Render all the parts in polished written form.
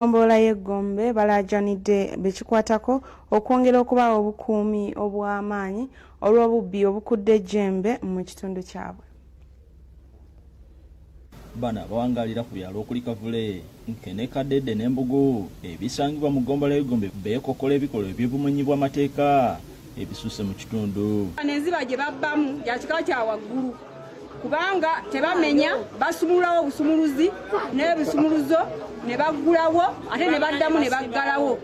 Ggombolola y'e Gombe balaajanidde bekikwatako okwongera okubawa obukuumi obw'amaanyi olw'obubbi obukudde ejjembe mu kitundu kyabwe. Bano abawangaalira ku byalo okuli Kavule, Nkene, Kadede n'Embugu ebisangibwa mu ggombolola y'e Gombe beekokkola ebikolwa eby'obumenyi bw'amateeka ebisusse mu kitundu. Bano enziba gye babbamu ya kika kya waggulu kubanga tebamenya, basumululawo obusumuluzi n'ebisumuluzo ne baggulawo ate ne baddamu ne baggalawo.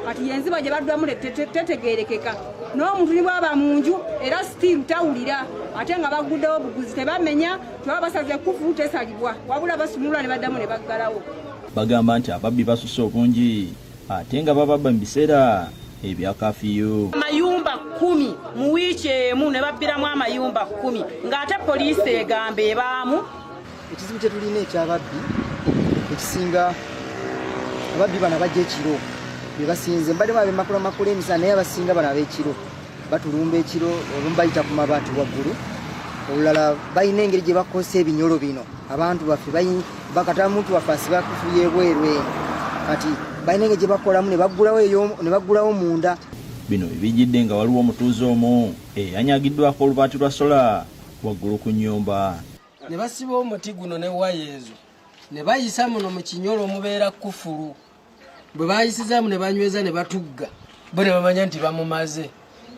Kati yenziba gye baddamu tetegeerekeka n'omuntu ni bwaba mu nju era sitiiru tawulira ate nga bagguddewo obuguzi tebamenya, tebaba basaze kufulu tesalibwa wabula basumulula ne baddamu ne baggalawo. Bagamba nti ababbi basusse obungi ate nga bababba mu biseera ebya kafiyu. Amayumba 10 mu wiiki emu ne babbiramu amayumba 10 ng'ate poliisi egamba ebaamu. Ekizibu kye tulina eky'ababbi ekisinga ababbi bano abajja ekiro be basinze, mbaddemu ab'emakula makula emisana naye abasinga bano ab'ekiro batulumba ekiro, olumu bayita ku mabaati waggulu, olulala balina engeri gye bakozesa ebinyolo bino abantu baffe bakata muntu waffe asiba kufu y'ebweru eno, kati balina engeri gye bakolamu ne baggulawo eyo, ne baggulawo munda. Bino bijjidde nga waliwo omutuuze omu eyanyagiddwako olubaati lwa sola waggulu ku nnyumba. Ne basiba omuti guno ne waya ezo ne bayisa muno mu kinyolo omubeera kufulu, bwe bayisizaamu ne banyweza ne batugga, bo ne bamanya nti bamumaze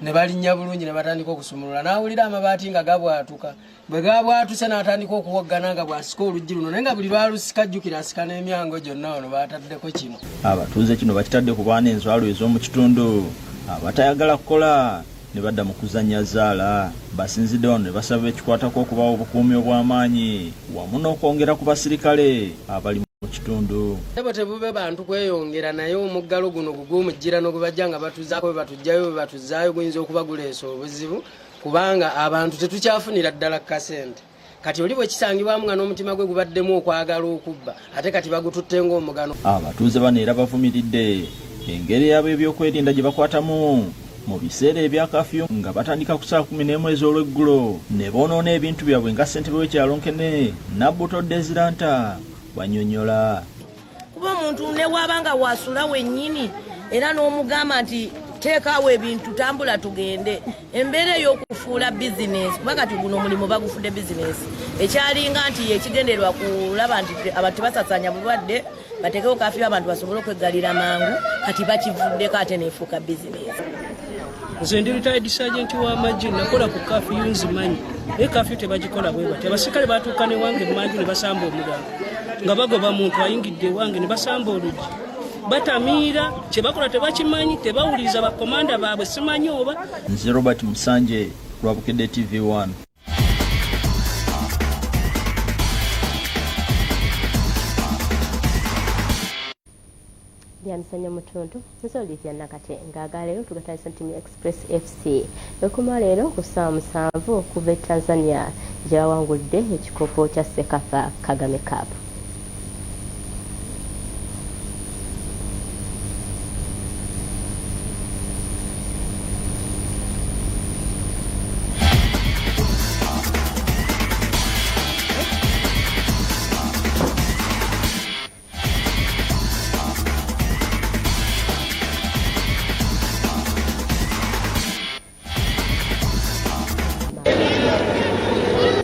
ne balinnya bulungi ne batandika okusumulula. N'awulira amabaati nga gabwatuka, bwe gabwatuse n'atandika okuwoggana nga bw'asika oluggi luno, naye nga buli lw'alusika ajjukira asika n'emyango gyonna wano baataddeko kino. Abatuuze kino bakitadde ku baana enzwalo ez'omu kitundu abatayagala kukola ne badda mu kuzannya zzaala. Basinzidde wano ne basaba ekikwatako okubawa obukuumi obw'amaanyi wamu n'okwongera ku basirikale abali mu kitundu. Ssebo tebube bantu kweyongera, naye omuggalo guno gugw'omujjirano gwe bajja nga batuzaako, bwe batujjayo, bwe batuzaayo guyinza okuba guleese obuzibu kubanga abantu tetukyafunira ddala kasente. Kati oli bwe kisangibwamu nga n'omutima gwe gubaddemu okwagala okubba, ate kati bagututte ng'omugano. Abatuuze bano era bavumiridde engeri ab'ebyokwerinda gye bakwatamu mu biseera ebya kafiyu nga batandika ku ssaawa 11 ez'olweggulo ne boonoona ebintu byabwe nga ssentebe w'ekyalo Nkene Nabbuto Desiranta bw'annyonnyola. Kuba omuntu ne bw'aba nga wasula wennyini era n'omugamba nti teekaawo ebintu tambula tugende, embeera ey'okufuula bizinensi, kuba kati guno omulimu bagufudde bizinensi, ekyalinga nti ekigendererwa kulaba nti abantu tebasasaanya bulwadde bateekewo kafiyu abantu basobole okweggalira mangu, kati bakivuddeko ate neefuuka bizinensi. Nze ndi retired sergeant w'amagye, nakola ku kafiyu nzimanyi, naye kafiyu tebagikola bwe batyo. Abasirikale batuuka ne wange emanju ne basamba omugambo nga bagoba muntu ayingidde ewange ne basamba oluggi, batamiira, kye bakola tebakimanyi, tebawuliriza bakomanda baabwe, simanyi oba. Nze Robert Musanje lwa Bukedde TV1. Byamisanya mutuntu nze Olivia Nakate ng'agaleero tugatandisa ttiimu ya Express FC ekoma leero ku ssaawa 7 okuva e Tanzania gye bawangudde ekikopo kya CECAFA Kagame Cup.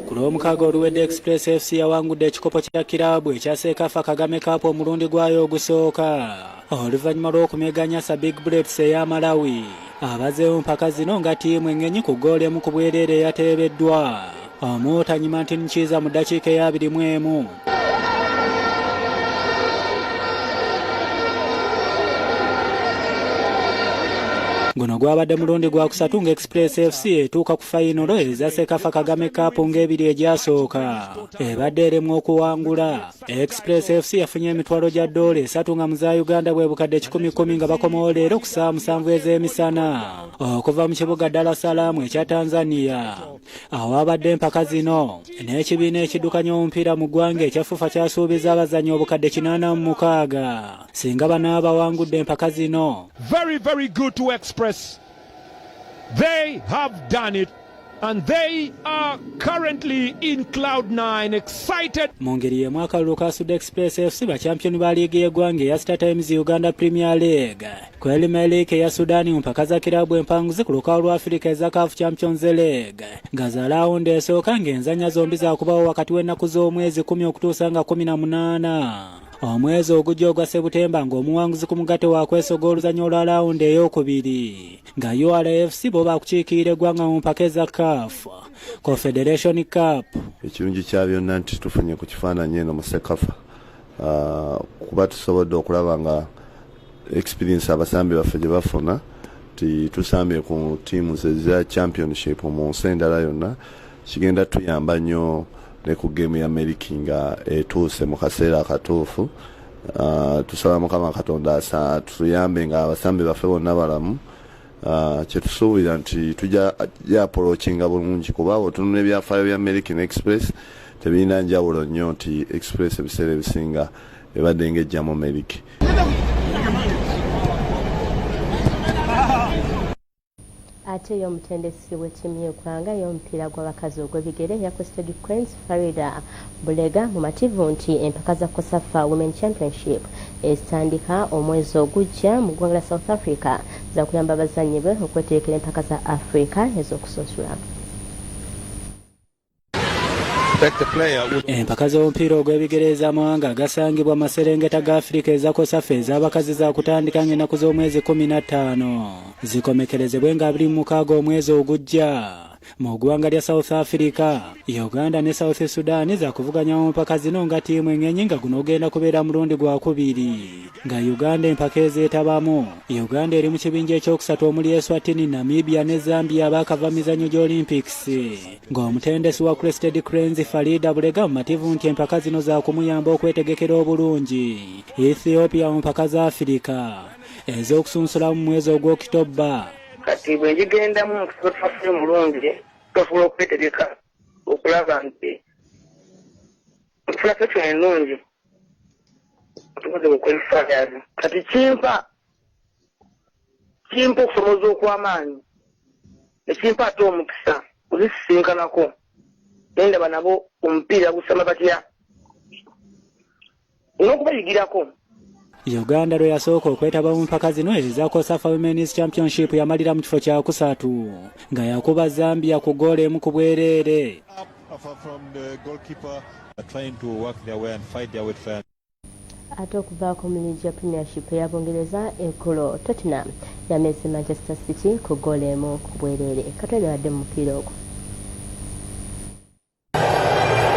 Ku Lwomukaaga oluwedde Express FC yawangudde ekikopo kya kiraabu ekya CECAFA Kagame Cup omulundi gwayo ogusooka oluvannyuma lw'okumeganya Sa Big Bullets eya Malawi abazeewo mpaka zino nga ttiimu engenyi ku ggoolo emu ku bwereere eyateebeddwa Omuwotanyi Martin Kiiza mu ddakiika eya 21. Guno gwabadde mulundi gwa kusatu nga Express FC etuuka ku fayinolo eza CECAFA Kagame Cup ng'ebiri egyasooka ebadde eremwa okuwangula. Express FC yafunye emitwalo gya ddoola 3 nga mu za Uganda bwe bukadde 110 nga bakomawo leero ku ssaawa 7 ez'emisana okuva mu kibuga Dar es Salaam ekya Tanzania. Awaabadde empaka zino n'ekibiina ekiddukanya omupiira mu ggwanga ekya FUFA kyasuubiza abazannyi obukadde 86 singa banaaba bawangudde empaka zino. Very, very good to Express. They have done it. And they are currently in cloud nine, excited. Mu ngeri y'emu, akalulu kasudde Express FC, bachampiyoni ba liigi y'eggwanga eya Star Times Uganda Premier League, ku El Merreikh eya Sudan mu mpaka za kiraabu empanguzi ku lukalu lwa Afirika eza CAF Champions League, nga za laawundi esooka, ng'enzannya zombi zakubawo wakati w'ennaku z'omwezi 10 okutuusa nga 18 omwezi ogujja ogwa Sebutemba, ng'omuwanguzi ku mugatte wakwesoga oluzannya olwa laawundi eyokubiri, nga URFC bo bakukiikirira eggwanga mu mpaka eza CAF Confederation Cup. Ekirungi kya byonna nti tufunye ku kifaananyi eno mu Sekafa, kuba tusobodde okulaba nga experience abasambi baffe gye bafuna ti tusambye ku teams eza championship mu nsi endala yonna, kigenda tuyamba nnyo ne ku game ya Meriki nga etuuse mu kaseera akatuufu. Tusaba Mukama Katonda tuyambe nga abasambi baffe bonna balamu. Kyetusuubira nti tujja approachinga bulungi, kuba otunula ebyafaayo bya Meriki ne Express tebirina njawulo nnyo, nti Express ebiseera ebisinga ebadde ng'ejjamu Meriki. Ate ye omutendesi w'ettiimu y'eggwanga ey'omupiira gw'abakazi ogw'ebigere ya Crested Cranes, Farida Bulega, mumativu nti empaka za COSAFA Women Championship ezitandika omwezi ogujja mu ggwanga lya South Africa zakuyamba abazannyi be okweterekera empaka za Africa ez'okusunsula. Empaka z'omupiira ogw'ebigere ez'amawanga agasangibwa maserengeta ga Afirika eza COSAFA ez'abakazi zakutandika ng'ennaku z'omwezi 15, zikomekerezebwe nga 26 omwezi ogujja mu ggwanga lya South Africa. Uganda ne South Sudan zakuvuganya mu mpaka zino nga ttiimu engenyi, nga guno ogenda kubeera mulundi gwakubiri nga Uganda empaka ezeetabamu. Uganda eri mu kibinja ekyokusatu omuli Eswatini, Namibia ne Zambia abaakava mizannyo gy'Olympics, ng'omutendesi wa Crested Cranes Farida Bulega mumativu nti empaka zino zakumuyamba okwetegekera obulungi Ethiopia mu mpaka za Afirika ez'okusunsula mu mwezi ogw'Okitoba. Kati bwe ngigendamu mu kifo twaffe mulungi, twasobola okwetegeka okulaba nti nfuna session ennungi tukoze mu qualifiers. Kati kimpa okusomooza okw'amaanyi, nekimpa ate omukisa kuzisisinkanako nendaba nabo omupiira gusamba batya n'okubayigirako. Uganda lwe yasooka okwetaba mu mpaka zino eza COSAFA Women's Championship yamalira mu kifo kyakusatu nga yakuba Zambia ku ggoolo emu ku bwereere. From the goalkeeper trying to work their way and fight their way to try Ate okuvaako mu liigi ya Premiership eya Bungereza, eggulo Tottenham yameze Manchester City ku ggoolo emu ku bwereere. Katwere badde mu mupiira ogwo.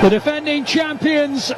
The defending champions.